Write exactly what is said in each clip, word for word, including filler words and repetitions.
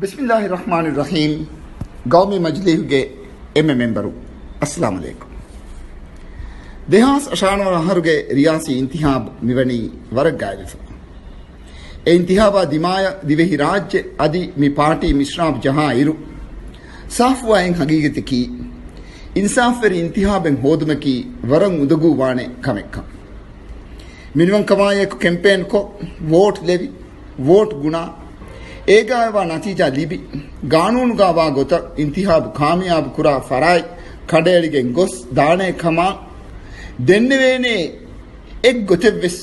ބިސްމިއްލާހި ރަޙްމާނި ރަޙީމް. ގައުމީ މަޖިލީހުގެ އެންމެ މެމްބަރު، އައްސަލާމު ޢަލައިކުމް. ދެހާސް އަށާރަ ވަނަ އަހަރުގެ ރިޔާސީ އިންތިހާބު މިވަނީ ވަރަށް ގާތްވެފަ. އެ އިންތިހާބާ ދިމާޔަށް ދިވެހި ރާއްޖެ އަދި މި ޕާޓީ މިސްރާބު ޖަހާ އިރު، ސާފުވާ އެއް ހަގީގަތަކީ، އިންސާފްވެރި އިންތިހާބެއް ހޯދުމަކީ ވަރަށް އުނދަގޫ ވާނެ ކަމެއްކަން. މިނިވަންކަމާއެކު ކެމްޕޭންކޮށް، ވޯޓް ލެވި، ވޯޓް ގުނާ، އޭގާވާ ނަތީޖާ ލިބި، ގާނޫނުގާވާ ގޮތަށް އިންތިހާބު ކާމިޔާބު ކުރާ ފަރާތް ކަނޑައެޅިގެން ގޮސް ދާނޭ ކަމާ ދެންނެވޭނޭ އެއްގޮތެއްވެސް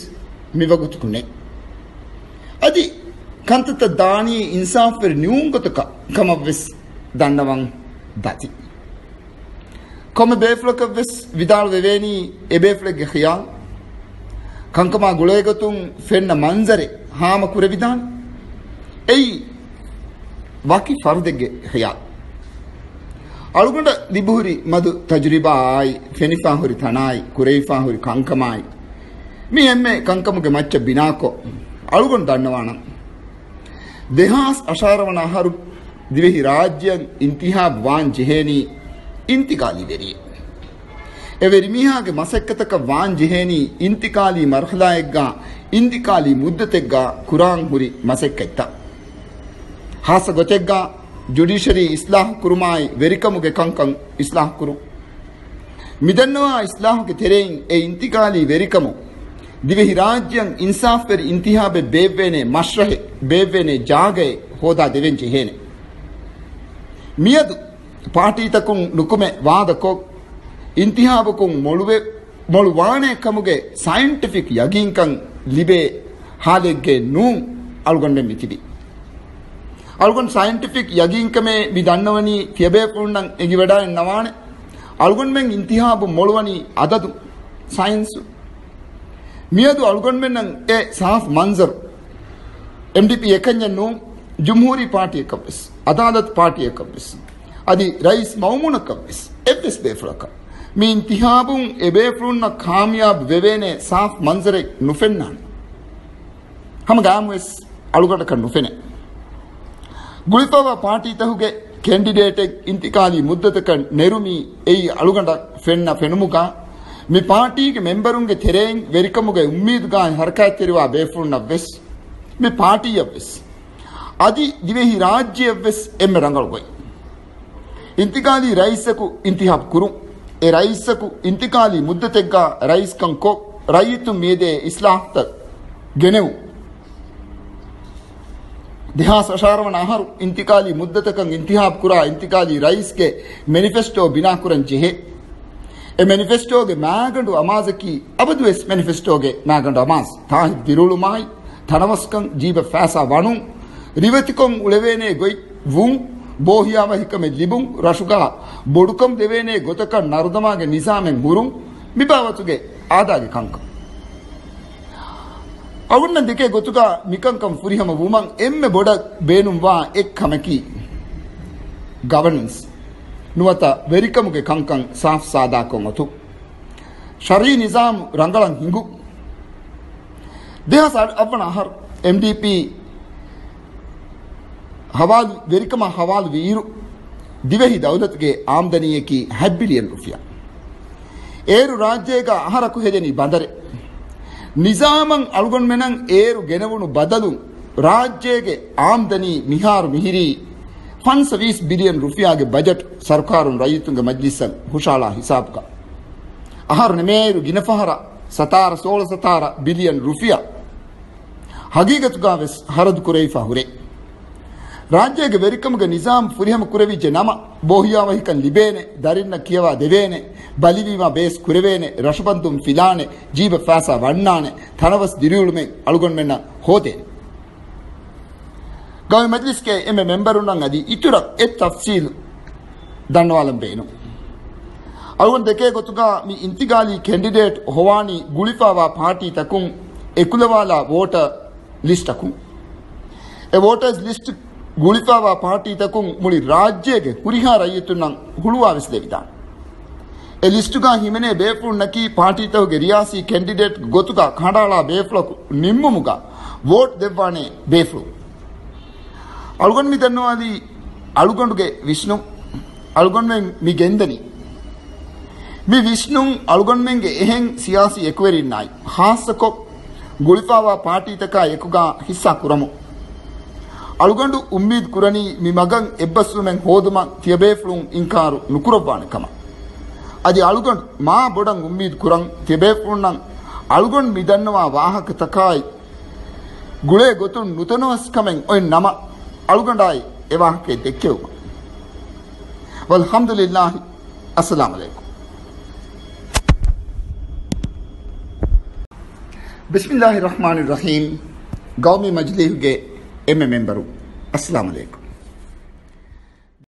މިވަގުތު ނެތް. އަދި ކަންތައްތައް ދާނީ އިންސާފްވެރި ނިވުން ގޮތަކަށް ކަމަށްވެސް ދަންނަވަން ދަތި. ކޮންމެ ބޭފުޅަކަށްވެސް ވިދާޅުވެވޭނީ އެބޭފުޅެއްގެ ޚިޔާލު، ކަންކަމާ ގުޅޭގޮތުން ފެންނަ މަންޒަރެއް ހާމަ ކުރެވިދާނެ. އެއީ ވަކި ފަރުދެއްގެ ޚިޔާލު. އަޅުގަނޑަށް ލިބިހުރި މަދު ތަޖުރިބާއާއި، ފެނިފާހުރި ތަނާއި، ކުރެވިފާހުރި ކަންކަމާއި، މި އެންމެ ކަންކަމުގެ މައްޗަށް ބިނާކޮށް، އަޅުގަނޑު ދަންނަވާނަން. ދެހާސް އަށާރަ ވަނަ އަހަރު ދިވެހި ރާއްޖެއަށް އިންތިހާބު ވާން ޖެހޭނީ އިންތިޤާލީ ވެރިއެއް. އެ ވެރިމީހާގެ މަސައްކަތަކަށް ވާން ޖެހޭނީ އިންތިޤާލީ މަރުޙަލާއެއްގާ، އިންތިޤާލީ މުއްދަތެއްގާ ކުރާން ހުރި މަސައްކަތްތައް. ޚާއްޞަ ގޮތެއްގާ ޖުޑިޝަރީ އިސްލާޙު ކުރުމާއި، ވެރިކަމުގެ ކަންކަން އިސްލާޙު ކުރުން. މިދަންނަވާ އިސްލާހުގެ ތެރެއިން އެ އިންތިޤާލީ ވެރިކަމުން ދިވެހި ރާއްޖެއަށް އިންސާފްވެރި އިންތިހާބެއް ބޭއްވޭނޭ މަސްރަހެއް، ބޭއްވޭނޭ ޖާގައެއް ހޯދާ ދެވެން ޖެހޭނެ. މިއަދު ޕާޓީތަކުން ނުކުމެ ވާދަކޮށް، އިންތިހާބަކުން މޮޅުވެ، މޮޅު ވާނޭ ކަމުގެ ސައިންޓިފިކް ޔަގީންކަން ލިބޭ ހާލެއްގައެއް ނޫން އަޅުގަނޑުމެން މިތިބީ. އަޅުގަނޑު ސައިންޓިފިކް ޔަގީންކަމޭ މި ދަންނަވަނީ ތިޔަބޭފުޅުންނަށް އެނގިވަޑާއެއް ނަވާނެ. އަޅުގަނޑުމެން އިންތިހާބު މޮޅުވަނީ އަދަދު، ސައިންސު. މިއަދު އަޅުގަނޑުމެންނަށް އެ ސާފް މަންޒަރު އެމްޑީޕީ އެކަންޏެއް ނޫން، ޖުމްހޫރީ ޕާޓީއަކަށްވެސް، އަދާލަތު ޕާޓީއަކަށްވެސް، އަދި ރައީސް މައުމޫނަކަށްވެސް އެއްވެސް ބޭފުޅަކަށް މި އިންތިހާބުން އެބޭފުޅުންނަށް ކާމިޔާބު ވެވޭނެ ސާފް މަންޒަރެއް ނުފެންނާނެ. ހަމަ ގާމުވެސް އަޅުގަނޑަކަށް ނުފެނޭ. ގުޅިފަވާ ޕާޓީތަކުގެ ކެންޑިޑޭޓެއް އިންތިޤާލީ މުއްދަތަކަށް ނެރުމީ އެއީ އަޅުގަނޑަށް ފެންނަ ފެނުމުގާ، މި ޕާޓީގެ މެމްބަރުންގެ ތެރެއިން ވެރިކަމުގެ އުއްމީދުގާ ހަރަކާތްތެރިވާ ބޭފުޅުންނަށްވެސް، މި ޕާޓީއަށްވެސް، އަދި ދިވެހި ރާއްޖެއަށްވެސް އެންމެ ރަނގަޅު ގޮތް. އިންތިޤާލީ ރައީސަކު އިންތިހާބު ކުރުން. އެ ރައީސަކު އިންތިޤާލީ މުއްދަތެއްގާ ރައީސްކަން ކޮށް، ރައްޔިތުން މިއެދޭ އިސްލާހުތައް ގެނެވުން. ދެހާސް އަށާރަ ވަނަ އަހަރު އިންތިޤާލީ މުއްދަތަކަށް އިންތިހާބު ކުރާ އިންތިޤާލީ ރައީސްގެ މެނިފެސްޓޯ ބިނާކުރަން ޖެހޭ. އެ މެނިފެސްޓޯގެ މާގަނޑު އަމާޒަކީ އަބަދުވެސް މެނިފެސްޓޯގެ މާގަނޑު އަމާޒު، ތާހިރު ދިރިއުޅުމާއި، ތަނަވަސްކަން، ޖީބަށް ފައިސާ ވަނުން، ރިވެތިކޮށް އުޅެވޭނޭ ގޮތް ވުން، ބޯހިޔާވަހިކަމެއް ލިބުން، ރަށުގާ ބޮޑުކަން ދެވޭނޭ ގޮތަކަށް ނަރުދަމާގެ ނިޒާމެއް ހުރުން، މިބާވަތުގެ އާދާގެ ކަންކަން. އަޅުގަނޑަށް ދެކޭ ގޮތުގާ މިކަންކަން ފުރިހަމަ ވުމަށް އެންމެ ބޮޑަށް ބޭނުންވާ އެއް ކަމަކީ، ގަވަނަންސް ނުވަތަ ވެރިކަމުގެ ކަންކަން ސާފް ސާދާކޮށް އޮތުން. ޝަރީ ނިޒާމް ރަނގަޅަށް ހިނގުން. ދެހާސް އަށް އަށްވަނަ އަހަރު އެމްޑީޕީ ހަވާލު، ވެރިކަމާ ހަވާލު ވިއިރު، ދިވެހި ދައުލަތުގެ އާމްދަނީއަކީ ހަތް ބިލިއަން ރުފިޔާ. އޭރު ރާއްޖޭގަ އަހަރަކު ހެދެނީ ބަނދަރެއް. ނިޒާމަށް އަޅުގަނޑުމެނަށް އޭރު ގެނެވުނު ބަދަލުން، ރާއްޖޭގެ އާމްދަނީ މިހާރު މިހިރީ ފަންސަވީސް ބިލިއަން ރުފިޔާގެ ބަޖެޓް ސަރުކާރުން ރައްޔިތުންގެ މަޖްލިސްއަށް ހުށަހަޅާ ހިސާބުގަ. އަހަރު ނިމޭއިރު ގިނަ ފަހަރަށް ސަތާރަ ސޯޅަ ސަތާރަ ބިލިއަން ރުފިޔާ ހަގީގަތުގާވެސް ހަރަދު ކުރެވިފަ ހުރޭ. ރާއްޖޭގެ ވެރިކަމުގެ ނިޒާމް ފުރިހަމަ ކުރެވިއްޖެ ނަމަ، ބޯހިޔާވަހިކަން ލިބޭނެ، ދަރިންނަށް ކިޔަވާ ދެވޭނެ، ބަލިވީމާ ބޭސް ކުރެވޭނެ، ރަށުބަންދުން ފިލާނެ، ޖީބަށް ފައިސާ ވަންނާނެ، ތަނަވަސް ދިރިއުޅުމެއް އަޅުގަނޑުމެންނަށް ހޯދޭނެ. ގައުމީ މަޖްލިސްގެ އެންމެ މެމްބަރުންނަށް އަދި އިތުރަށް އެއް ތަފްސީލު ދަންނަވާލަން ބޭނުން. އަޅުގަނޑު ދެކޭ ގޮތުގަ މި އިންތިގާލީ ކެންޑިޑޭޓް ހޮވާނީ ގުޅިފާވާ ޕާޓީތަކުން އެކުލަވާލާ ވޯޓަރ ލިސްޓަކުން. އެ ވޯޓަރސް ލިސްޓް ގުޅިފާވާ ޕާޓީތަކުން މުޅި ރާއްޖޭގެ ހުރިހާ ރައްޔިތުންނަށް ހުޅުވާވެސް ލެވިދާނެ. އެ ލިސްޓުގަ ހިމެނޭ ބޭފުޅުންނަކީ ޕާޓީތަކުގެ ރިޔާސީ ކެންޑިޑޭޓް ގޮތުގަ ކަނޑައަޅާ ބޭފުޅަކު ނިންމުމުގަ ވޯޓް ދެއްވާނޭ ބޭފުޅުން. އަޅުގަނޑު މި ދަންނަވާލީ އަޅުގަނޑުގެ ވިސްނުން. އަޅުގަނޑުމެން މި ގެންދަނީ މި ވިސްނުން އަޅުގަނޑުމެންގެ އެހެން ސިޔާސީ އެކުވެރިންނާއި، ޚާއްޞަކޮށް ގުޅިފައިވާ ޕާޓީތަކާ އެކުގާ ހިއްސާ ކުރަމުން. އަޅުގަނޑު އުއްމީދު ކުރަނީ މި މަގަށް އެއްބަސްވުމެއް ހޯދުމަށް ތިޔަބޭފުޅުން އިންކާރު ނުކުރައްވާނެ ކަމަށް. އަދި އަޅުގަނޑު މާ ބޮޑަށް އުއްމީދު ކުރަން ތިޔަބޭފުޅުންނަށް އަޅުގަނޑު މި ދަންނަވާ ވާހަކަތަކާއި ގުޅޭ ގޮތުން ނުތަނަވަސްކަމެއް އޮތް ނަމަ، އަޅުގަނޑާއި އެ ވާހަކައެއް ދެއްކެވުމަށް. ވަލްޙަމްދުލިއްލާހި. އައްސަލާމު ޢަލައިކުމް. ބިސްމިއްލާހި ރަޙްމާނި ރަޙީމް. ގައުމީ މަޖިލީހުގެ އެންމެ މެންބަރު، އައްސަލާމު ޢަލައިކުމް.